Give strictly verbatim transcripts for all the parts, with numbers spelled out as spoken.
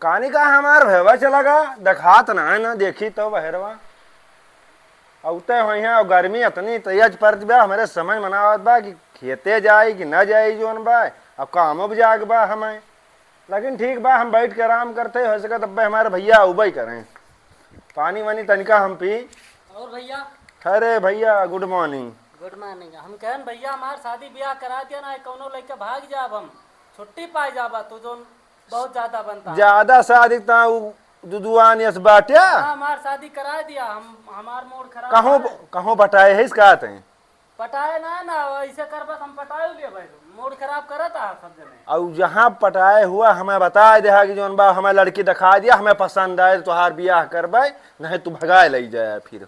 कानी का हमार भैवा चला गा, देखात ना है ना, देखी तो बहरवा। अउते होइहैं, अउ गर्मी अतनी तेज परत बा, हमरे समझ मनावत बा कि खेते जाई कि न जाई जौन बा, अब कामो भी जाग बा हमें। लेकिन ठीक बा, हम बैठ के आराम करते, होइ सके तब्बे हमारे भैया अउबे करें। पानी वानी तनिका हम पी। और भैया? अरे भैया, good morning। Good morning। हम कहन भैया हमार शादी ब्याह करा दिया ना, कौनो लइके भाग जाब हम, छुट्टी पाए जाबा, तू जौन बहुत ज्यादा बनता। ज्यादा शादी ता उ दुदुआन यस बाट्या। हाँ, हमार शादी करा दिया, हम, हमार मूड खराब कहूँ, है। कहूँ पटाए है इसका आते हैं? पटाए ना, ना, ऐसे करबा त हम पटाए लिए भाई, मूड खराब करत आ सब जने। अउ जहाँ पटाए हुआ हमें बताए देहा कि जौन बा हमें लड़की दिखा दिया, हमें पसंद आए तो तोहार बियाह करबे, नहीं तू भगाए लई जाए फिर।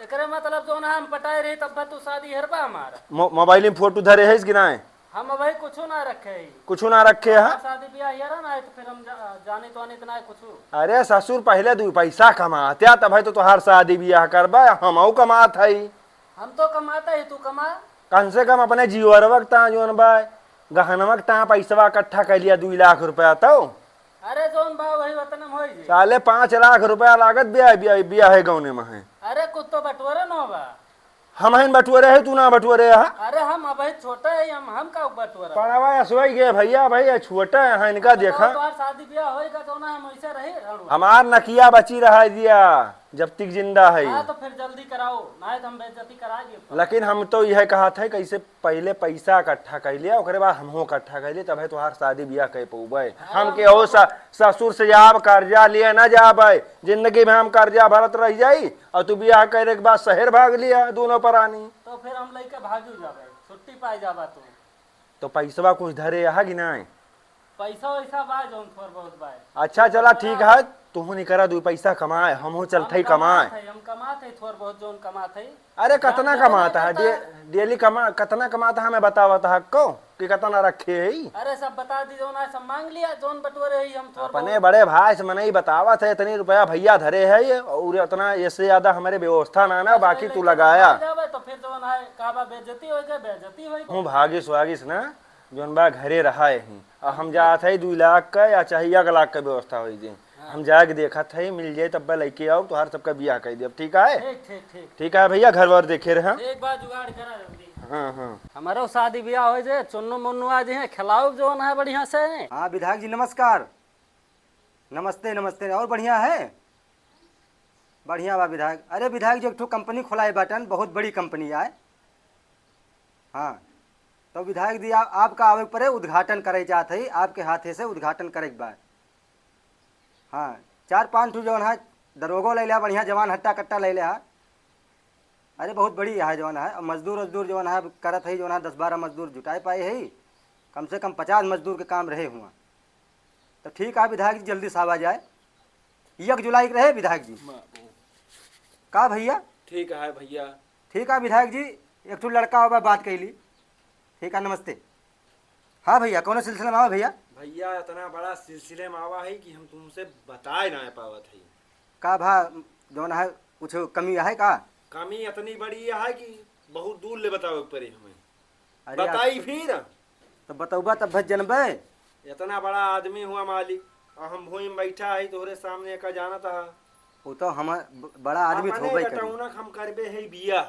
एकरे मतलब जौन है हम पटाए रही तब तू शादी हेरबा हमारा। मो-, मोबाइल में फोटो धरे है कि नहीं? हम अबही कुछू ना रखे ही। कुछू ना रखे है? हमार शादी ब्याह हियरा ना है तो फिर हम जा-, जानी तो आनी तो ना है कुछू। अरे ससुर, पहिले दुइ पैसा कमात्या, तबही तो तोहार शादी ब्याह करबा, हमहू कमात हई। हम तो कमात ही, तू कमा। कम से कम अपने जीवरवा के ता जौन बा, गहनवा के ता पैसवा इकट्ठा कर लिया, दुइ लाख रुपया तो। अरे जौन बा वही वतन में होई जी। साले पाँच लाख रुपया लागत ब्याह, ब्याह, ब्याह है गौने में है। अरे कुछ तो बटोरे न होबा। हम हइन बटुअरे है, तू ना बटुअरे है। अरे हम अबही छोटा है, हम, हम का बटुअरा? पड़वा असोई गे भैया, भाई ये छोटा है, हाँ, इनका बताओ, देखा। तोहार शादी ब्याह होई का, कौना हम ऐसे रही, रणुआ? हमार नकिया बची रहा दिया, जब तक जिंदा है। हाँ, तो फिर जल्दी कराओ, ना है तो हम बेइज्जती करा दिए। लेकिन हम तो यह कहा था, कैसे पहिले पैसा इकट्ठा कर लिया, ओकरे बाद हमहू इकट्ठा कर लिए, तबे तोहार शादी ब्याह कर पउबे। हाँ, हम हम के हो तो स-, ससुर से जाब कर्जा लिए ना जाबे, जिंदगी में हम कर्जा भरत रह जाई, और तू ब्याह करे के बाद शहर भाग लिया दोनों परानी। तो फिर हम लइके भागी जाबे, छुट्टी पाए जाबा तू। तो पैसवा कुछ धरे अहा कि नाय? पैसा वैसा बा जौन थोर बहुत बा। अच्छा, चला ठीक है, तुहू निकरा दुइ पैसा कमाए, हमहू चलत हई कमाए। हम कमात है, हम कमात है, थोर बहुत जौन कमात है। अरे, कतना कमात है? डे-, डेली कमा-, कतना कमात है, हमें बतावत है को कि कतना रखे है? अरे, सब बता दी, जौन है, सब मांग लिया, जौन बटोरे है, हम थोर अपने बहुत। बड़े भाई से मनई बतावत है, इतनी रुपया भैया धरे है ये, और इतना, इससे ज्यादा हमारे व्यवस्था ना, ना, बाकी तू लगाया। जावे तो फिर जौन है, का बा, बेइज्जती होई गई, बेइज्जती होई गई। हूँ, भागिस वागिस ना, जौन बा घरे रहा है ही। आ हम जात है दुइ लाख का या चाहे एक लाख का व्यवस्था होई जे। हाँ। हम जाके देखत है, मिल जाए तब लइके आओ, तोहार सबका बियाह कर देब, ठीक है? ठीक, ठीक, ठीक। ठीक है भैया, घर वर देखे रहे। एक बार जुगाड़ करा जल्दी। हाँ, हाँ। हमारो शादी बियाह हो जे, चुन्नू मुन्नू आ जे, खिलाओ जौन है बढ़िया से। हाँ विधायक जी नमस्कार। नमस्ते, नमस्ते। और बढ़िया है? बढ़िया बा विधायक। अरे विधायक जी, एक ठो कंपनी खोलाए बाटन, बहुत बड़ी कंपनी आए। हाँ, तो विधायक जी, आ-, आपका आवे के परे, उद्घाटन करे चाहत हई, आपके हाथे से उद्घाटन करे के बा। हाँ, चार पाँच ठो जौन है, दरोगो ले लिया, बढ़िया जवान हट्टा कट्टा ले लिया। अरे बहुत बड़ी है जौन है, अब मजदूर वजदूर जौन है, अब करत है जौन है, दस बारह मजदूर जुटाए पाए है, कम से कम पचास मजदूर के काम रहे हुआ। तो ठीक है विधायक जी, जल्दी से आवा जाए, एक जुलाई के रहे विधायक जी। का भैया? ठीक है भैया। ठीक है विधायक जी, एक ठो लड़का आवा, बात कैली। ठीक है, नमस्ते। हाँ भैया, कौनो सिलसिला में आवा भैया? भैया, इतना बड़ा सिलसिले में आवा है कि हम तुमसे बताए ना पावत है। का भा, जौन है, कुछ कमी है का? कमी इतनी बड़ी है कि बहुत दूर ले बतावे के पड़ी हमें। अरे यार। बताई फिर? तो बतौबा तब भज जनबे। इतना बड़ा आदमी हुआ मालिक, और हम भुई में बैठा है तोहरे सामने का जानत हा। वो तो हम ब-, बड़ा आदमी तो अपने होबे करी। बेटौना के हम करबे है बियाह।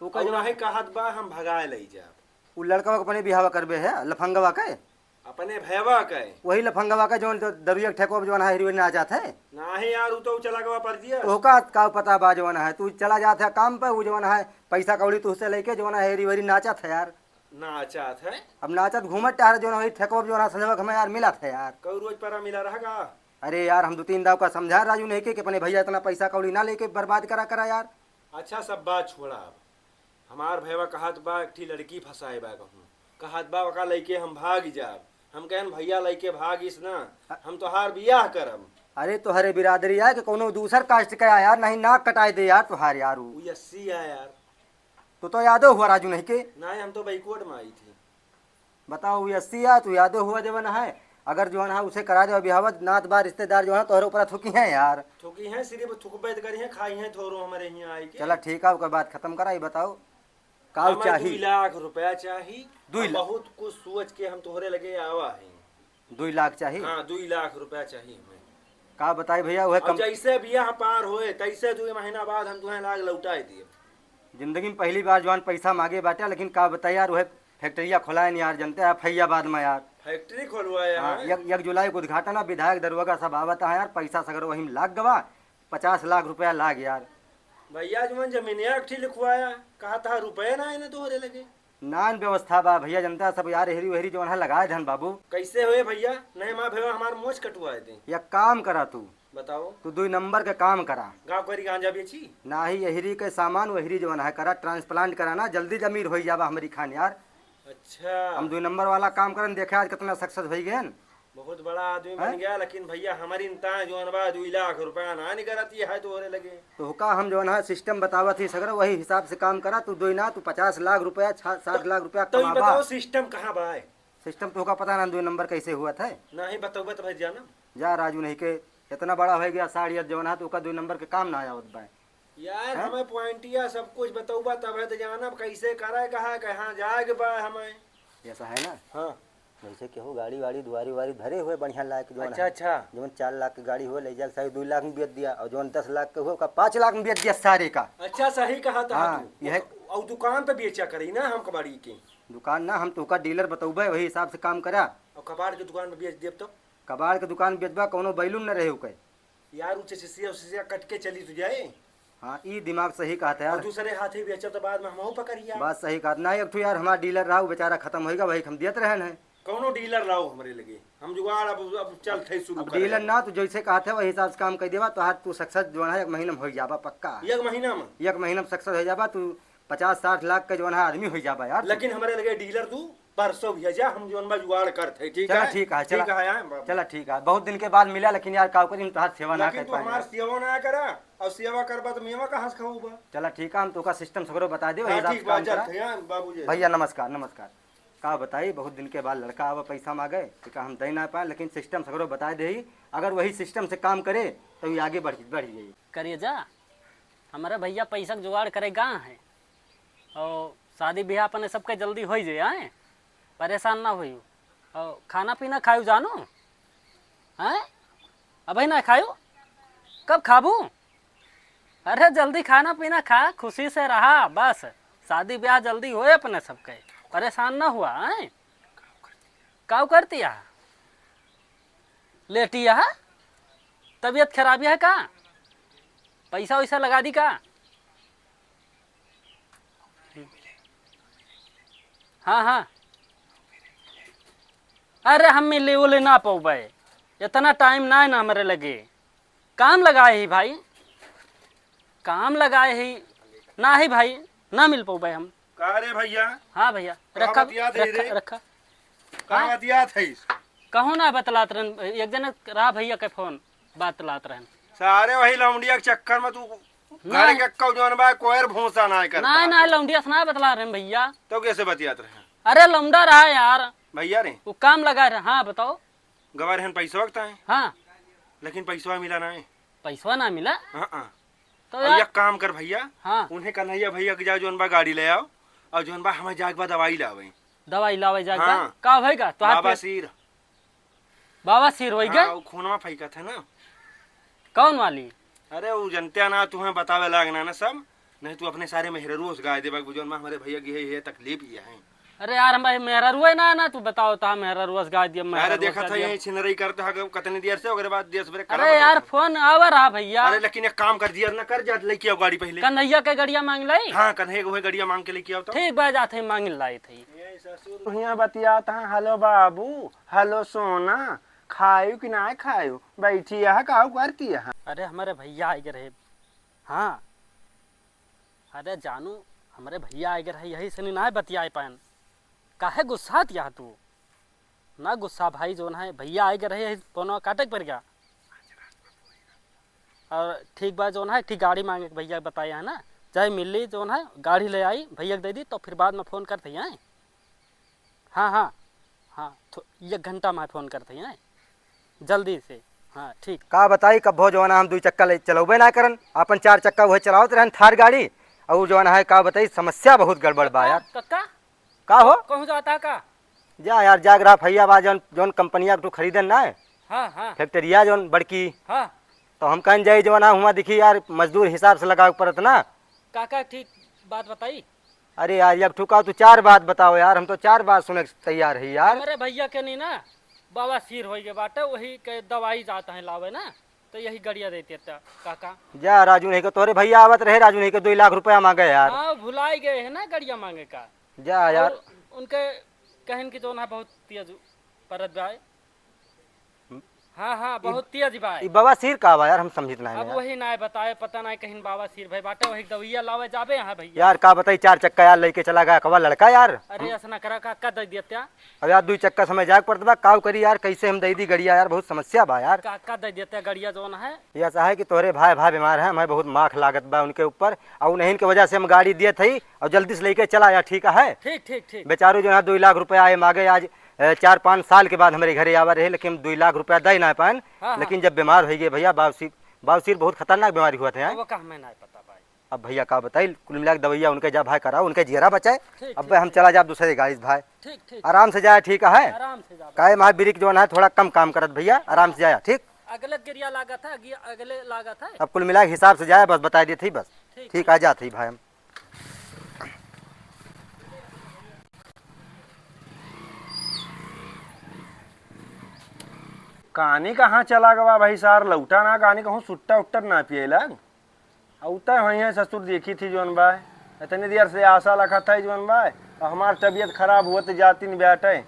वो का और जौन नहीं कहत बा हम भगाए लई जाब। उ लड़कवा के अपने बिहावा करबे है, लफंगवा के? अपने भैवा के। वही लफंगवा के जौन द-, दरुइया के ठेकवा पे जौन है, हेरी वेरी नाचत है। नाही यार, उ तो चला गवा परदिया। तो ओका का पता बा जौन है, तू चला जात है काम पे, उ जौन है, पैसा कौड़ी तुझसे लेके जौन है, हेरी वेरी नाचत है यार। नाचत है? अब नाचत घूमत टहर जौन है, ठेकवा पे जौन है, संझवा के हमें यार मिलत है यार। कऊ रोज परा मिला रहा का? अरे यार, हम दो तीन दाव का समझा राजू नहीं के कि अपने भैया इतना पैसा कौड़ी ना लेके बर्बाद करा, करा यार। अच्छा, सब बात छोड़ा अब। हमार भैया कहत बा, एक ठी लड़की फंसाए बा कहूँ। कहत बा, "ओका लइके हम भाग जाब।" हम कहन, "भैया लइके भागिस ना, हम तोहार बियाह करब।" अरे तोहरे बिरादरी आए कि कौनो दूसर caste का आया यार, नहीं नाक कटाए दे यार तोहार यार उ। उ एससी आया यार। तो, तो यादव हुआ राजू नहीं के? नहीं, हम तो backward में आई थी। बताओ, उ एससी आ, तू यादव हुआ जवन है, अगर जवन है उसे करा दे बिहावा, नात बा रिश्तेदार जवन है तोहरे ऊपर थुकी हैं यार। थुकी हैं, सिर्फ थुकबे त करी हैं, खाई हैं थोरो हमारे यहाँ आई के। चला ठीक है, ओकर बात खत्म करा, ये बताओ का हमें चाही? दुई लाख रुपया चाही। दुई और लाख। बहुत कुछ सोच के हम तोहरे लगे आवा है। दुई लाख चाही? हाँ, दुई लाख रुपया चाही हमें। का बताई भइया, उहे अब कम जैसे बियाह पार होए, तैसे दुई महीना बाद हम तुहें लाग लौटाए दिए। जिंदगी में पहली बार जवान पैसा मांगे बाटे, लेकिन का बताई यार, उहे फैक्ट्रिया खोलाए नहीं यार, जनते हैं फैजाबाद में यार। फैक्ट्री खोलवाए हाँ, हैं? एक, एक जुलाई को उद्घाटन है, विधायक दरोगा सब आवत है यार, पैसा सगरो वही में लाग गवा, पचास लाख रुपया लाग यार। भइया, जवन जमीनिया एक ठी लिखवाया, कहा था रुपये ना आए ना तोहरे लगे। नान व्यवस्था बा भइया, जनता सब यार, एहरी ओहरी जवन है लगाए धन बाबू। कैसे होए भइया? नहीं माँ भइया, हमार मोच कटवाए दे। या काम करा तू। बताओ। तू दुई नंबर के काम करा। गाँव करी गांजा बेची? नाही, एहरी के सामान ओहरी जवन है करा, ट्रांसप्लांट करा ना, जल्दी जमीर होई जाबा हमरी खान यार। अच्छा। हम दुई नंबर वाला काम करन, देखे आज कितना सक्सेस होई गए। बहुत बड़ा आदमी हैं? बन गया, लेकिन भइया हमारी इंता जवन बा दुई लाख रुपया ना निकरत, ये है तोहरे लगे। तोहका हम जवन है सिस्टम बतावत ही सगरो, वही हिसाब से काम करा। तू दुई ना, तू पचास लाख रुपया, छा-, साठ लाख रुपया तो ये कमाबा। बताओ सिस्टम कहाँ बा? सिस्टम तोहका पता ना दुई नंबर कैसे हुआ था? नहीं बतौबा तो भाई जाना। जा राजू नहीं के, इतना बड़ा हो गया साढ़िया जवन है, तोहका दुई नंबर के काम ना आवत बा। यार, हैं? हमें पॉइंटिया सब कुछ बतौबा तब है तो जानब कैसे करे, कहाँ, कहाँ जाए के बा हमें। ऐसा है ना? हाँ। जैसे केहू गाड़ी वाड़ी दुआरी वारी धरे हुए बढ़िया लायक जवन अच्छा, है, अच्छा। जवन चार लाख के गाड़ी हुए ले जाके साढ़े दो लाख में बेच दिया और जवन दस लाख के हुए ओका पाँच लाख में बेच दिया सारे का। अच्छा, सही कहा था हाँ, तू। यह और दुकान पे बेचा करी ना हम कबाड़ी के। दुकान ना, हम तोहका डीलर बतौबे, वही हिसाब से काम करा। और कबाड़ के दुकान पे बेच देब तो? कबाड़ के दुकान बेचबा, कौनो बैलून न रहे ओके। यार, उ चचसिया, उससिया कट के चली तो जाए। हाँ, ई दिमाग सही कहत है और यार। दूसरे हाथे बेचब तो बाद में हमहू पकड़िया। बात सही कहत। ना, एक ठो यार हमार डीलर रहा, उ बेचारा खत्म होइगा, वही हम दियत रहन है। कौनो डीलर लाओ हमरे लगे, हम जुगाड़ अब, अब चल थे शुरू अब करे। डीलर ना, तू जैसे कहत है वही हिसाब से काम कर देबा, तोहार तू सक्सेस जो है एक महीना में हो जाबा पक्का। एक महीना में? एक महीना में सक्सेस हो जाबा, तू पचास साठ लाख के जो है आदमी हो जाबा यार। लेकिन हमरे लगे डीलर तू परसों भेजा, हम जौन बा जुगाड़ करत है, ठीक चला, है? ठीक है, ठीक चला। है, हाँ, बाबू। चला, ठीक है, बहुत दिन के बाद मिला, लेकिन यार, का करी, हम तोहार सेवा ना लेकिन कर तू पाए हमार यार। सेवा ना करा, और सेवा करबा तो मेवा कहाँ से खाऊबा? चला, ठीक है, हम तोका सिस्टम सगरो बता दे, वही हाँ, हिसाब से ठीक बा, काम करा। चलते हैं, बाबू जी। भइया, नमस्कार, नमस्कार। का बताई, बहुत दिन के बाद लड़का आवा पैसा मांगे, तो का हम दे ना पाए, लेकिन सिस्टम सगरो बता दे ही, अगर वही सिस्टम से काम करे, तो ये आगे बढ़, बढ़ जाई। करिए जा, हमारे भइया पैसा के जुगाड़ करे गा है। और शादी ब्याह अपने सबके जल्दी होई जाए, हैं? परेशान ना होइयो। और खाना पीना खायू जानो? हैं? अबही ना खायू? कब खाबू? अरे जल्दी खाना पीना खा, खुशी से रहा, बस शादी ब्याह जल्दी होए अपने सबके, परेशान ना हुआ, हैं? काऊ करती है? लेटी है? तबीयत खराबी है का? पैसा वैसा लगा दी का? हाँ, हाँ। अरे हम मिले उले ना पौबे, इतना टाइम ना है ना हमरे लगे। काम लगाए ही भाई, काम लगाए ही ना है भाई, ना मिल पौबे हम। का रे भइया? हाँ भइया, का रखा, बतियात है रखा, रे? रखा। का हाँ? बतियात है? कहूँ ना बतलात रहन, एक जने रहा भइया के फोन बतलात रहन। सारे वही लौंडिया के चक्कर में तू ना। घर के कौ जौन बा कोयर भूसा ना करता। ना, ना, लौंडिया से ना बतला रहे हैं भइया। तो कैसे बतियात रहे? अरे लौंडा रहा यार। भइया रे। वो काम लगा रहे, हाँ बताओ। गवा रहन पैसवा के ताए। हाँ। लेकिन पैसवा मिला ना है। पैसवा ना मिला? हाँ, हाँ। तो और यार एक काम कर भइया, हाँ। उन्हें कन्हैया भइया के जाओ जौन बा गाड़ी ले आओ और जौन बा हमें जाके बाद दवाई लावे। दवाई लावे जाके बाद? हाँ। का भइगा? तो बाबा सिर। बाबा सिर होई गए? हाँ, वो खूनवा फेंकत है ना। कौन वाली? अरे, वो जनते ना, तुम्हें बतावे लाग ना, ना सब, नहीं तू अपने सारे मेहररुओ से गाय देबा, बुझो ना, हमारे भइया की है, ये तकलीफ ये है। अरे यार, हमारे मेहररुए ना, ना, तू बताओ, ता मेहररुआ से गाय दिया, अरे, मेहररुआ देखा से था, दिया। यही छिनरई करते हो, कतनी देर से, ओकरे बाद देश भर अरे यार, फोन आवा रहा भइया। अरे, लेकिन एक काम कर दिया ना, कर जा, लेके आओ गाड़ी पहले। कन्हैया के गड़िया मांग लाई? हाँ, कन्हैया के वही गड़िया मांग के लेके आओ तो। ठीक बा, जाते ही मांग लाई थे। ये ससुर भइया बतियात हैं, "हेलो बाबू, हेलो सोना, खायू कि ना खायू? बैठी है, काऊ करती है?" अरे, हमारे भइया आए रहे। हाँ। अरे जानू, हमारे भइया आए रहे, यही से नहीं ना बतियाए पाएन। काहे गुस्सात यह तू? ना गुस्सा भाई, जौन है, भइया आए रहे, यही फोन काटे के पड़ गया। और ठीक बा, जौन है, ठीक गाड़ी मांगे के भइया बताए हैं ना, चाहे मिली, जौन है, गाड़ी ले आई, भइया के दे दी, तो फिर बाद में फोन करते हैं। हाँ, हाँ, हाँ, थो-, एक घंटा में फोन करते हैं, जल्दी से। हाँ, ठीक। का बताई, कब्बो जौन हम दुई चक्का ले चलौबे ना करन, अपन चार चक्का वही चलावत रहन, थार गाड़ी, और जौन है, का बताई, समस्या बहुत गड़बड़ बा यार। कक्का? का हो? कहूँ जाता का? जा यार, जाग रहा भैया, बा जौन, जौन कंपनिया तू खरीदन ना, हाँ, हाँ। फैक्ट्रिया जौन बड़की, हाँ। तो हम कहन जाई जौन, हाँ, हुआं देखी यार, मजदूर हिसाब से लगावे के पड़त ना। काका ठीक बात बताई। अरे यार, अब ठुकाओ, तू चार बात बताओ यार, हम तो चार बात सुने के तैयार है यार। हमरे भैया के नहीं ना, बवासीर होइ गए बाटे, वही के दवाई जात है लावे ना, तो यही गड़िया देते त काका। जा राजू नहीं के, तोहरे भैया आवत रहे, राजू नहीं के दो लाख रुपया मांगे यार। हाँ, भुलाई गए है ना गड़िया मांगे का। जा यार। और उनके कहन की जौन है बहुत तेज परत बा। हाँ, हाँ, बहुत तेज बा। ई बवासीर का बा यार, हम समझित नाहीं अब यार। वही नाहीं बताए, पता नाहीं कहीं बवासीर भई बाटे, वही दवाइया लावे जाबे यहाँ भैया। यार का बताई, चार चक्का यार लेके चला गया कवा लड़का यार। अरे ऐसा ना करा, काका दे देत्या। अब यार दुई चक्का समय जाए पड़त बा, काऊ करी यार, कैसे हम दे दी गड़िया यार, बहुत समस्या बा यार। काका दे देत्या गड़िया जौन है। ये ऐसा है कि तोहरे भाई, भाई बीमार है, हमें बहुत माख लागत बा उनके ऊपर, और उन्हीं के वजह से हम गाड़ी दिए थे, और जल्दी से लेके चला आया, ठीक है? ठीक, ठीक, ठीक। बेचारू जो है दो लाख रुपया आए मांगे आज, ए, चार पाँच साल के बाद हमरे घरे आवा रहे, लेकिन हम दो लाख रुपया दे ना पाएन। हाँ, हाँ। लेकिन जब बीमार होइ गए भैया, बवासीर, बवासीर बहुत खतरनाक बीमारी हुआ था यार। वो का हमें ना पता भाई। अब भैया का बताई, कुल मिला के दवाइया उनके जा भाई कराओ, उनके जियरा बचाए। ठीक, अब ठीक, हम ठीक। चला जाब दूसरे गाड़ी से भाई। ठीक, ठीक। आराम से जाए, ठीक है? आराम से जाबे। काहे मार ब्रेक जौन है थोड़ा कम काम करत भैया, आराम से जाए, ठीक? अगले गिरिया लागत है, अगले लागत है। अब कुल मिला के हिसाब से जाए, बस बताई देत ही बस। ठीक, ठीक, ठीक। आ जात ही भाई हम। कानी कहाँ चला गवा भाई सार, लौटा ना, कानी कहूँ सुट्टा उट्टा ना पिए लाग। अउते होइहैं ससुर, देखी थी जौन बाय। इतनी देर से आशा लखत है जौन बाय। अउर हमार तबियत खराब हुवत जातिन बाटे।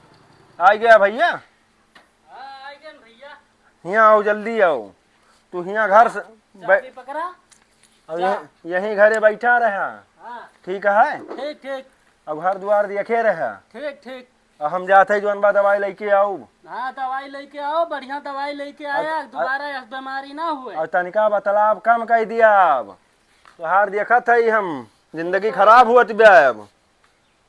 आइ गया भइया? हाँ, आइ गया भइया। हियाँ आओ, जल्दी आओ। तू हियाँ घर से बै-, चाबी पकड़ा। अब जा। यहीं, यहीं घरे बैठा रहा। हाँ। ठीक है? ठीक, ठीक। अब घर दुआर देखे रहा। ठीक, ठीक। अब हम जात है जौन बा दवाई लइके आउब। हाँ, दवाई लइके आओ, बढ़िया दवाई लइके आया, अब, दोबारा यस बीमारी ना हुए। अउर तनिका बतलाव कम कइ दिया अब। तोहार देखत है हम, जिंदगी खराब हुवत बा अब।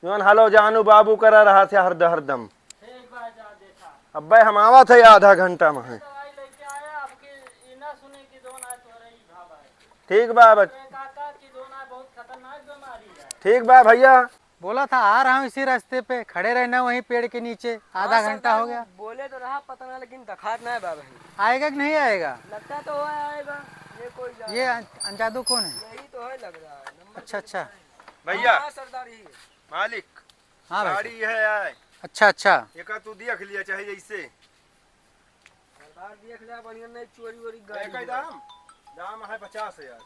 जौन हलो जानू बाबू करा रहा थे हरद-, हरदम। ठीक बा, जा देखा। अब्बे हम आवत है आधा घंटा में है। दवाई लइके आया, अब की ई ना सुने कि जौन आज तोरे ही भाव है। ठीक बा, बच- ए काका की जौन आज बहुत खतरनाक बीमारी है। ठीक बा भइया। बोला था, आ रहा हूँ इसी रास्ते पे, खड़े रहना वहीं पेड़ के नीचे, आधा हाँ, घंटा हो सरदार, गया। बोले तो रहा, पता ना, लेकिन दखात ना है बाबा। आएगा कि नहीं आएगा? लगता तो है आएगा, ये कोई जा ये रहा है। अन-, अनजादू कौन है? यही तो है, लग रहा है। नंबर अच्छा, तो अच्छा। दिखा है। भैया। हाँ, सरदार, यही है। मालिक, हाँ भाई गाड़ी साहब। यह है। अच्छा, अच्छा। एका तू देख लिया, चाहे जैसे। सरदार देख ले, बढ़िया नहीं चोरी वोरी गाड़ी एका हो। दाम, दाम है पचास हजार।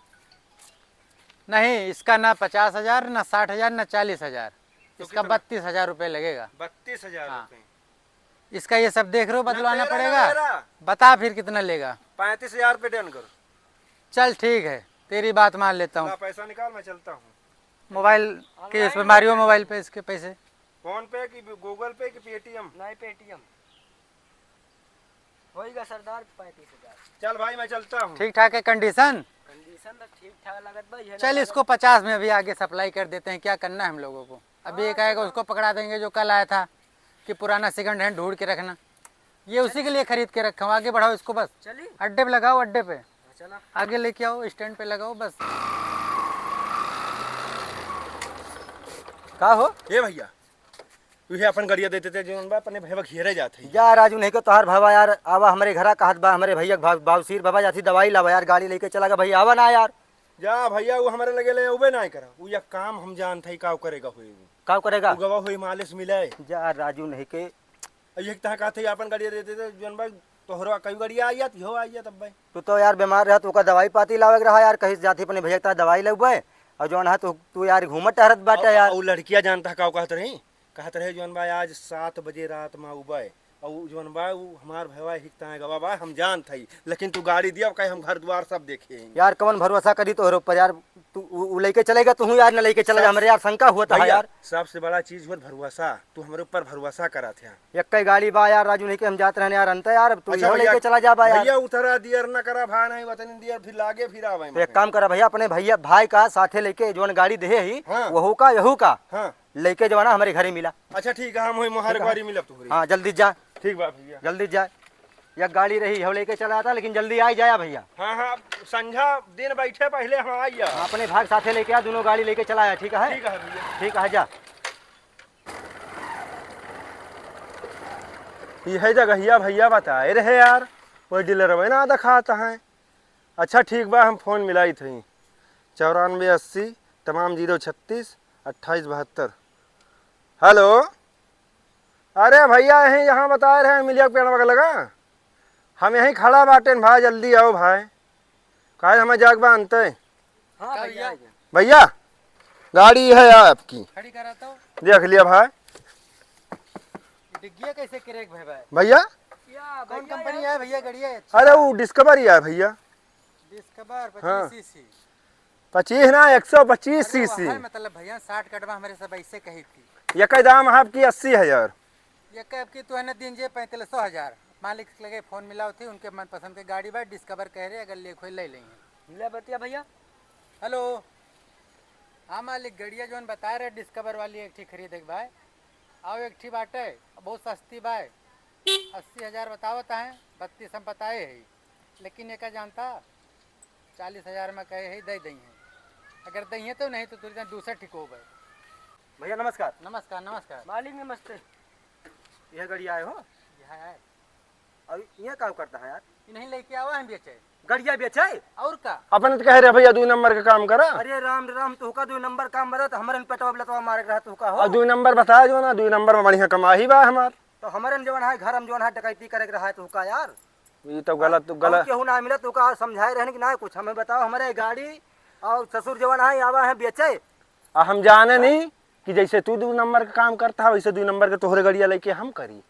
नहीं, इसका ना पचास हजार, ना साठ हजार, ना चालीस हजार। तो इसका कितना? बत्तीस हजार रुपये लगेगा। बत्तीस हजार हाँ। रुपये। इसका ये सब देख रहे हो, ना बदलवाना तेरा, ना पड़ेगा। मेरा। बता फिर कितना लेगा। पैंतीस हजार पे done करो। चल ठीक है, तेरी बात मान लेता हूँ। ला, पैसा निकाल, मैं चलता हूँ। मोबाइल के इस पे online मारियो, मोबाइल पे इसके पैसे। PhonePe की, Google Pay की Paytm? नहीं, Paytm। होइगा सरदार पैंतीस हजार। चल भाई, मैं चलता हूँ। ठीक ठाक है condition? Condition तो ठीक ठाक लगत बा, ये ना चल, लगत इसको पचास में अभी आगे supply कर देते हैं, क्या करना है हम लोगों को? अभी हाँ, एक आएगा, चलो। उसको पकड़ा देंगे जो कल आया था कि पुराना second hand ढूंढ के रखना, ये उसी के लिए खरीद के रखा हूँ। आगे बढ़ाओ इसको बस। चली? अड्डे पे लगाओ, अड्डे पे। हाँ, चला। आगे लेके आओ, stand पे लगाओ बस। का हो? ए भइया, तुहे अपन गड़िया देते थे, जौन बा अपने भइया घेरे जात है। जा राजू, नहीं के तोहार भवा यार, आवा हमरे घरा कहत बा, हमरे भइया के भाव-, बाबूसीर बाबा जाती दवाई लावा यार, गाड़ी लेके चला गया भइया, आवा ना यार। जा भइया, वो हमरे लगे ले अउबे ना करा, वो या काम हम जानत है, काव करेगा होई वो। काव करेगा? वो गवा होई मालिश मिले। जा राजू, नहीं के। अब ये कहा कहते हैं, अपन गड़िया देते थे, जौन बा तोहरो कई गड़िया आई जात, इहो आई जात अब भाई। तू तो यार बीमार रहा, तू का दवाई पाती लावे के रहा यार, कहीं जाती अपने भइया के तहाँ दवाई लेबे, और जौन है तू, तू यार घूमत टहरत बाटे और, यार। और लड़किया जानता है काव कहत रही? कहत रहे जौन बा आज सात बजे रात में उबे, और जौन बा उ हमार भवा हिकता है गवा बा, हम जानत हई, लेकिन तू गाड़ी दिया, कहे हम घर द्वार सब देखे हैं। यार कौन भरोसा करी तोहरे ऊपर यार, तू उ, उ लेके चलेगा, तू यार न लेके चला जा, सब हमरे यार शंका हुआ था भैया, यार। सबसे बड़ा चीज हुआ भरोसा, तू हमरे ऊपर भरोसा करा थे। एक कई गाड़ी बा यार राजू, नहीं के हम जात रहने यार, अंत यार, अब तू अच्छा इहो भैया, लेके चला जा बा यार। भैया उतरा दियर न करा भा नहीं वतन दियर, फिर लागे फिर आवे तो एक मखे। काम करा भैया, अपने भैया भाई का साथे लेके जौन गाड़ी देहे ही, हाँ। वहू का, यहू का। हाँ। लइके जवाना हमरे घरे मिला। अच्छा ठीक है, हम होई मोहारे ठीक है। गाड़ी मिलब तोहरे। हाँ, जल्दी जा। ठीक बा भैया। जल्दी जा। या गाड़ी रही, हम लेके चला आता, लेकिन जल्दी आई जाया भैया। हाँ, हाँ, संझा दिन बैठे पहले हम आई जा। हाँ, अपने भाग साथे लेके आ, दोनों गाड़ी लेके चला आया, ठीक है? ठीक है भैया। ठीक है, जा। इहे जगहिया भइया बताए रहे यार, वही डीलरवे ना देखात है। अच्छा ठीक बा, हम फोन मिलाइत हई। चौरानवे अस्सी तमाम जीरो छत्तीस अट्ठाईस बहत्तर। हेलो, अरे भइया, यहीं यहाँ बताए रहे, मिलिया के पेड़वा के लगा। हम यहीं खड़ा बाटेन भाई, जल्दी आओ भाई, काहे हमें जाग बा अंते। हाँ का भइया? भइया? भइया, गाड़ी है आपकी। खड़ी करा तो। देख लिया भाई। डिग्गिया कैसे क्रैक भय भाई? भइया? या कौन भइया कंपनी यार? है भइया गड़िया? अच्छा। अरे वो डिस्कवर ही है भइया। डिस्कवर हाँ। पच्चीस सीसी। पच्चीस ना, एक सौ पच्चीस अरे सीसी। वह मतलब भइया साठ कटवा हमरे सब ऐसे कही थी। ये का दाम है आपकी अस्सी हजार। ये का आपकी तो है ना दिन जे पैंतालीस सौ हजार। मालिक के लगे फोन मिलाओ थी, उनके मनपसंद के गाड़ी बा, डिस्कवर कह रहे, अगर ले खोई ले लेंगे। ले बतिया भइया। हेलो। हाँ मालिक, गड़िया जौन बताए रहे डिस्कवर वाली एक ठी खरीदे के भाई। आओ एक ठी बाटे, बहुत सस्ती बाय। अस्सी हजार बतावत हैं, बत्तीस हम बताए है, लेकिन ये का जानता, चालीस हजार में कहे है दे दई है। अगर दई है तो नहीं तो तुरंत दूसरा ठिको भाई। भइया नमस्कार। नमस्कार, नमस्कार। मालिक नमस्ते। यह गड़िया आए हो? यह है। अब ये का करता है यार? ये नहीं लेके आवा हम बेचे। गड़िया बेचे? और का? अपन तो कह रहे भइया दुई नंबर का काम करा। अरे राम रे राम, तू का दुई नंबर काम बरा तो हमरे पेटवा लतवा मारे के रहा तू का हो? और दुई नंबर बताए जो ना, दुई नंबर में बढ़िया कमाई बा हमार। तो हमरे जवन है घर में जवन है डकैती करे के रहा है तू का यार? ये तो गलत, तू और गलत। केहू ना मिला तू का समझाए रहन कि ना कुछ हमें बताओ, हमरे गाड़ी और ससुर जवन है आवा है बेचे। आ हम जाने नहीं कि जैसे तू दुई नंबर का काम करता है वैसे दुई नंबर के तोहरे गड़िया लेके हम करी।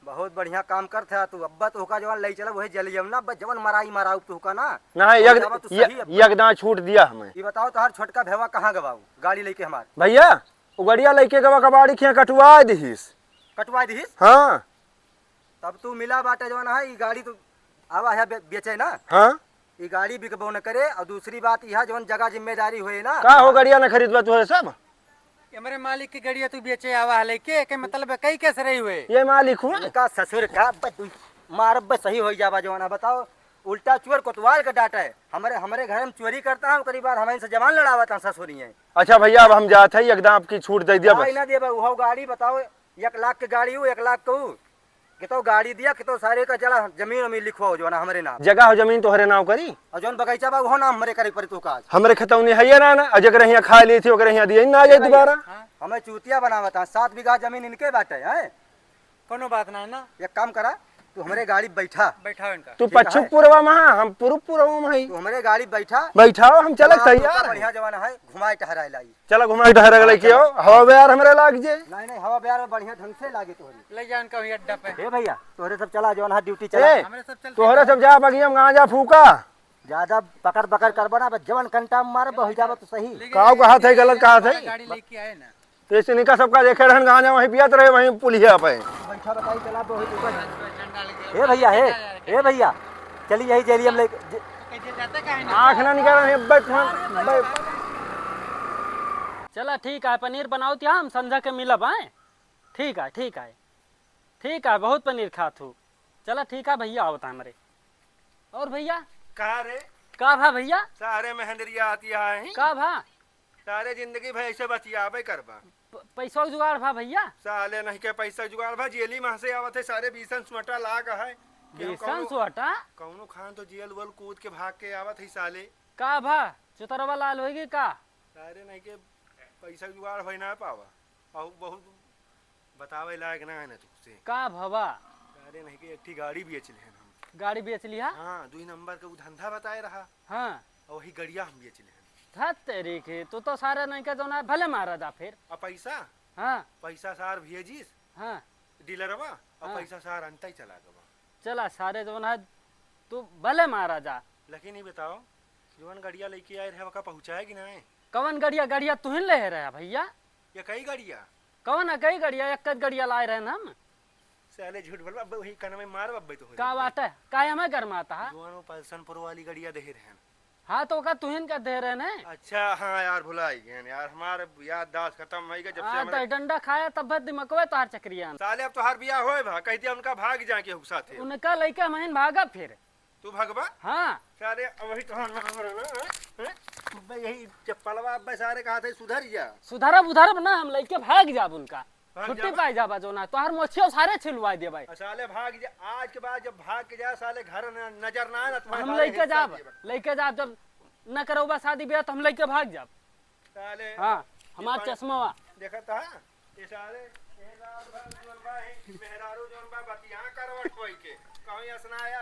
बहुत बढ़िया काम करत है तू। अब्बा तोहका जवन लई चलब, वही जलियम ना, अब्बा जवन मराई मराऊ तोहका ना। ना, वही एक, जावा तू ये, सही अब्बा। एक दांव छूट दिया हमें। ये बताओ, तोहार छोटका भेवा कहाँ गवाऊ गाड़ी लेके हमार? भइया, वो गड़िया लेके गवा कबाड़ी खिया कटवा दिहिस। कटवा दिहिस? हाँ। तब तू मिला बाटे जवन है, ई गाड़ी तू आवा है बे-, बेचे ना? हाँ। ई गाड़ी बिकबो न करे। और दूसरी बात, यह जवन जगह जिम्मेदारी होए ना, का हो, गड़िया न खरीदबा तू है सब? हमरे मालिक की गड़िया तू बेचे आवा है लेके, के मतलब कई कैसे रही हुए? ये मालिक हुआ? इनका ससुर का ब-, मारब सही हो जाबा जवन है, बताओ। उल्टा चोर कोतवाल का डांटा है। हमरे, हमरे घर में चोरी करता है, ओकरी बाद हम इनसे जबान लड़ावत हैं ससुरी है। अच्छा भइया, अब हम जात है, एक दांव आपकी छूट दे दिया भाई बस। ना देबा, उहो गाड़ी बताओ, एक लाख के गाड़ी हो, एक लाख को कितो गाड़ी दिया, कितो सारे का चला जमीन उमीन लिखवाओ जवन हमरे नाम। जगह हो जमीन तोहरे नाम करी। और जौन बगीचा बा उहो नाम हमरे करे पड़ी तो का आज। हमरे खतौनी है ये ना, ना, और जकरे हियाँ खा ली थी, ओकरे हियाँ दिए ना जाए दोबारा। हाँ। हमें चूतिया बनावत है, सात बीघा जमीन इनके बाटे है। कोनो बात ना है ना। एक काम करा, तू हमरे गाड़ी बैठा। बैठाओ इनका। तू ठीक है। पच्छू पुरवा में हाँ, हम पूरब पुरवा में हई। तू हमरे गाड़ी बैठा। बैठाओ, हम चलक हाँ, तैयार तोका है। बढ़िया जवन है, घुमाए टहराए लाई। चला घुमाए टहरे के हाँ, लेके चला। आओ, हवा बयार हमरे लाग जे। नहीं, नहीं, हवा बयार बढ़िया ढंग से लागे तोहरी। ले जा इनका वही अड्डा पे। हे भइया, तोहरे सब चला, जवन हाथ ड्यूटी चला। ए, हमरे सब चलते तोहरे हैं। सब जा, बगिया में गांजा फूका। ज्यादा पकड़ पकड़ करबा ना, बस जवन कंटा में मारब, हो जाबा तो सही। ले जा, काऊ कहा थे, गलत कहा थे? गाड़ी लेके आए ना। तो इसे निका सबका देखे रहन, गांजा वहीं पियत रहे, वहीं पुलिया पे। बैठा बताई, चला, बहुत ऊपर। हे भइया, हे, हे भइया, चली यही जेलियम ले, जे- आँख ना निकाल, हे बैठ, बैठ। चला ठीक है, पनीर बनाओ, हम संझा के मिलब, आए? ठीक है, ठीक है, ठीक है, बहुत पनीर खात हूँ। चला ठीक है भइया, आवत है हमरे। और भइया? का रे? का भा भइया? सारे महेंद्रिया आती है। का भा? सारे जिंदगी भर ऐसे बतियाबे करबा। प-, पैसा जुगाड़ भा भइया? साले नहीं के पैसा जुगाड़ भा, जेली में से आवत है, सारे बीसन सुअटा लाग है। कि हम बीसन कौनो, सुअटा? कौनो खान तो जेल वेल कूद के भाग के आवत है साले। का भा? चुतरवा लाल होगी का? सारे नहीं के पैसा जुगाड़ भई ना पावा। और बहुत बतावे लायक ना है ना तुझसे। का भवा? सारे नहीं के एक ठी गाड़ी बेच लेहन हम। गाड़ी बेच लिहा? हाँ, दुई नंबर के उ धंधा बताए रहा। हाँ। और वही गड़िया हम बेच लेहन। धत तेरी के, तू तो सारे नहीं के जौन है भले मारा जा फिर। आ पैसा? हाँ। पैसा सार भेजिस। हाँ। डीलरवा, और हाँ। पैसा सार अंता ही चला गवा। चला सारे जौन है, तू भले मारा जा। लेकिन ये बताओ, जौन गड़िया लेके आए रहे, वका पहुँचाए कि नहीं? कवन गड़िया? गड़िया तुहिन ले रहे भइया। ये कई गड़िया? कवन है कई गड़िया? एक गड़िया लाए रहे हम। साले झूठ बोल, अब वही कान में मार, अब तो हो का जाए। बात है? काहे हमें गरमाता है? जौन वो पल्सन प्रो वाली गड़िया दे रहे हैं। हाँ, तो का तुहिन का दे रहे ने? अच्छा, हाँ यार, भुला ही गए यार, हमारे याददाश्त खत्म हो गई जब से हाँ, हमरे तो डंडा खाया तब बस दिमकवे तोहार चक्रियान। साले, अब तोहार बियाह होए भा, कह दिया उनका भाग जाए केहू के साथे। उनका लइके हमहिन भागा फिर। तू भगबा? हाँ। साले, अब वही तोहार नाम रहे ना, हैं? बे, यही चप्पलवा, अब बे, सारे कहा थे, सुधर जा। सुधरब उधरब ना, हम लइके भाग जाब उनका। भाग छुट्टी जाबा। पाई जाबा जो ना, तोहर मोछियो सारे छिलवाई देबा। आ, साले भाग जा, आज के बाद जब भाग के जाए, साले घर न-, नजर ना आए ना, तुम्हारे हम बारे लइके हिस्सा जाब, दिए बा। लइके जाब, जब न करौबा शादी ब्याह तो हम लइके भाग जाब। साले हाँ, हमार ये चश्मा वा। देखत हा, ये साले, ये रात भर जोन बा, ही मेहरारू जोन बा, बतिया करवट होई के, कहूँ यस ना आया।